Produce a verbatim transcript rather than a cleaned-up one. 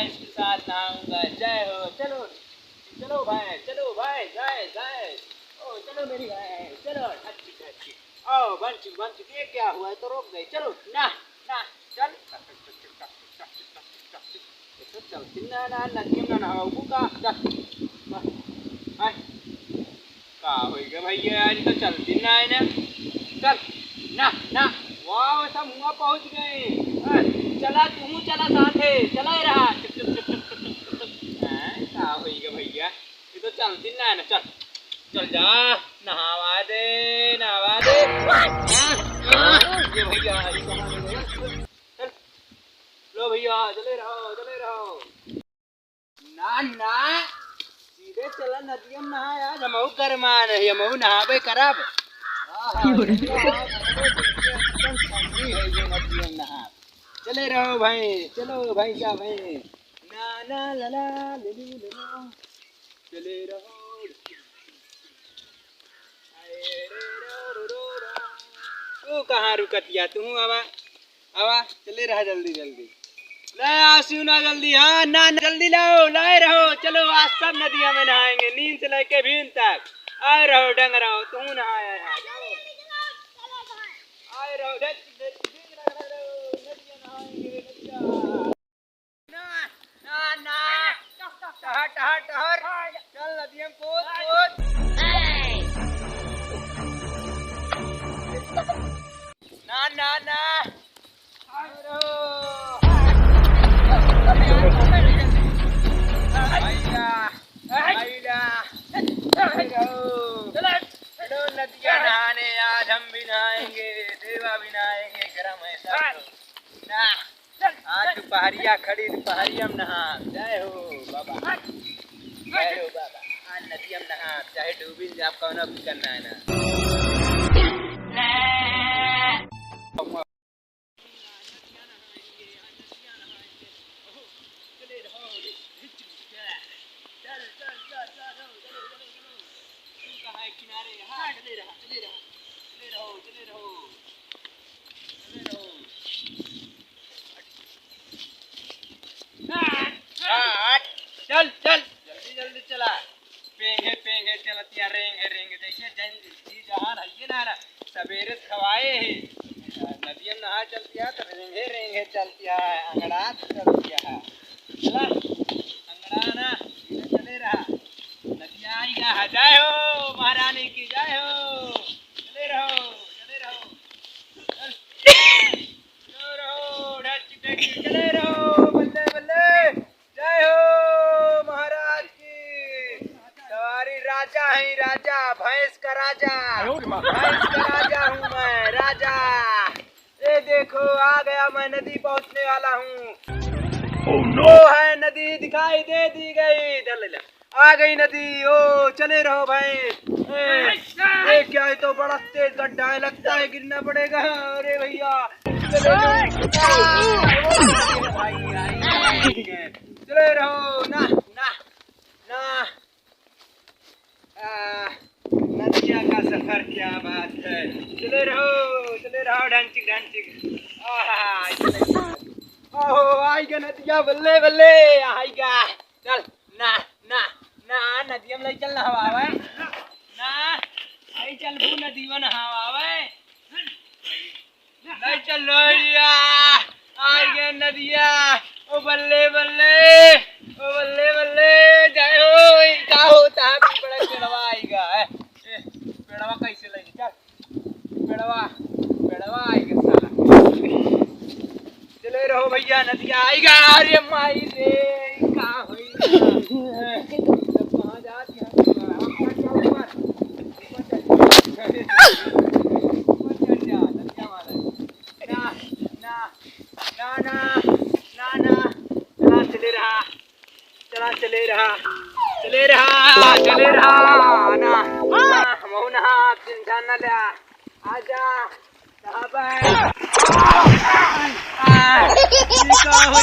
इसके साथ नहाऊंगा। जय हो। चलो, चलो भाई, चलो भाई, जाए, जाए। ओ, चलो मेरी भाई, चलो। अच्छी, अच्छी। आओ, बन चुकी, बन चुकी। ये क्या हुआ? ये तो रुक गई। चलो, ना, ना, चल। ये तो चलती ना, ना, नदिया में ना नहाओ, का? चल। बस। आए। का होई गे भैया, आज तो चलती ना है ना। चल, ना, ना। वाह, सब हुआ पहुँच गए। हाँ, चला, तू चला साथे, चला ही रहा। चुप, चुप, चुप। हाँ, का होई गे भैया, ये तो चलती ना है ना। चल, चल जा, नहावा दे, नहावा दे। ये भैया, ये कहाँ ले गए? चल, लो भैया, चले रहो, चले रहो। ना, ना, सीधे चला नदिया में नहाए, आज हमहू गरमान है, हमहू नहाबे करब। आहा, एकदम ठंडी है ये नदिया में नहाए। चले रहो भाई, चलो भाई, क्या भाई? ना, ना, ला, ला, ले, ले, ले, ले। चले रहो। तू कहाँ रुकतिया? तू आवा, आवा, चले रहा जल्दी, जल्दी। ले आ, सुना जल्दी, हाँ, ना, ना, जल्दी लाओ, लाए रहो, चलो, आज सब नदिया में नहाएंगे, नींद से लेके भीम तक। आए रहो, डंग रहो, तू नहाए, हाँ, जाओ। आए रहो, धर, धर, धर, नदिया नहाएंगे, नदिया। ना, ना, ना। टहर, टहर, टहर। चल, नदिया में कूद, कूद। ना, ना, ना। भैया, भैया। चलो, नदिया नहाने, आज हम भी नहाएंगे, देवा भी नहाएंगे, गरम है सब। ना। आज दुपहरिया खड़ी दुपहरिया में नहा, जय हो बाबा, जय हो बाबा। आज नदिया में नहा, चाहे डूबिन जाब, कौनो फिकर ना है ना। हाँ, हट। चल, चल, जल्दी, जल्दी चला। पेंगे, पेंगे चलतिया, रेंगे, रेंगे। देखिए, जन जी जहान है ये ना, ना, सबेरे से खवाए है। नदिया में नहा चलतिया, तो रेंगे, रेंगे चलतिया, अंगड़ा चलतिया। चला, अंगड़ा ना, सीधे चले रहा। नदिया आई गा, जय हो, महारानी की जय हो। चले रहो, चले रहो। चल। चले रहो, ढाची ढाची चले रहो, बल्ले बल्ले। जय हो महाराज की। सवारी राजा है, राजा, भैंस का राजा। आयो रे माँ। भैंस का राजा हूँ मैं, राजा। ये देखो, आ गया मैं, नदी पहुँचने वाला हूँ। Oh no! वो है नदी, दिखाई दे दी गई। इधर ले ले। आ गई नदी, ओ, चले रहो भाई। ए, ए, क्या है तो बड़ा तेज गड्ढा है, लगता है गिरना पड़ेगा। अरे भैया, चले रहो। आई, आई, आई, चले रहो, ना, ना, ना। आ, नदिया का सफर क्या बात है। चले रहो, चले रहो, ढांचिक, ढांचिक। आहा, चले रहो। ओहो, आई गा नदिया, बल्ले, बल्ले, आई गा। चल, ना, ना, ना, नदिया में ले चल नहवावे। ना, आई चल भू नदिया नहवावे। ले चल लोहिया, आई गे नदिया। ओ बल्ले, बल्ले, ओ बल्ले, बल्ले, जाए हो, ई का होता है, बड़ा पेड़वा आई गा है। ए, पेड़वा कैसे लगी, चल। पेड़वा, पेड़वा आई गे साला। चले रहो भैया, नदिया आई गा। अरे माई रे, ई का होई? सब कहाँ जात है? हम चढ़ जाओ ऊपर। ऊपर चढ़ जाओ। ऊपर चढ़ जा, नदिया वाला। ना, ना, ना, ना, ना, ना। चला, चले रहा। चला, चले रहा, चले रहा, चले रहा, ना, ना, हमहू ना, आप tension ना ले, आजा, कहाँ पे है? आ, ई का हो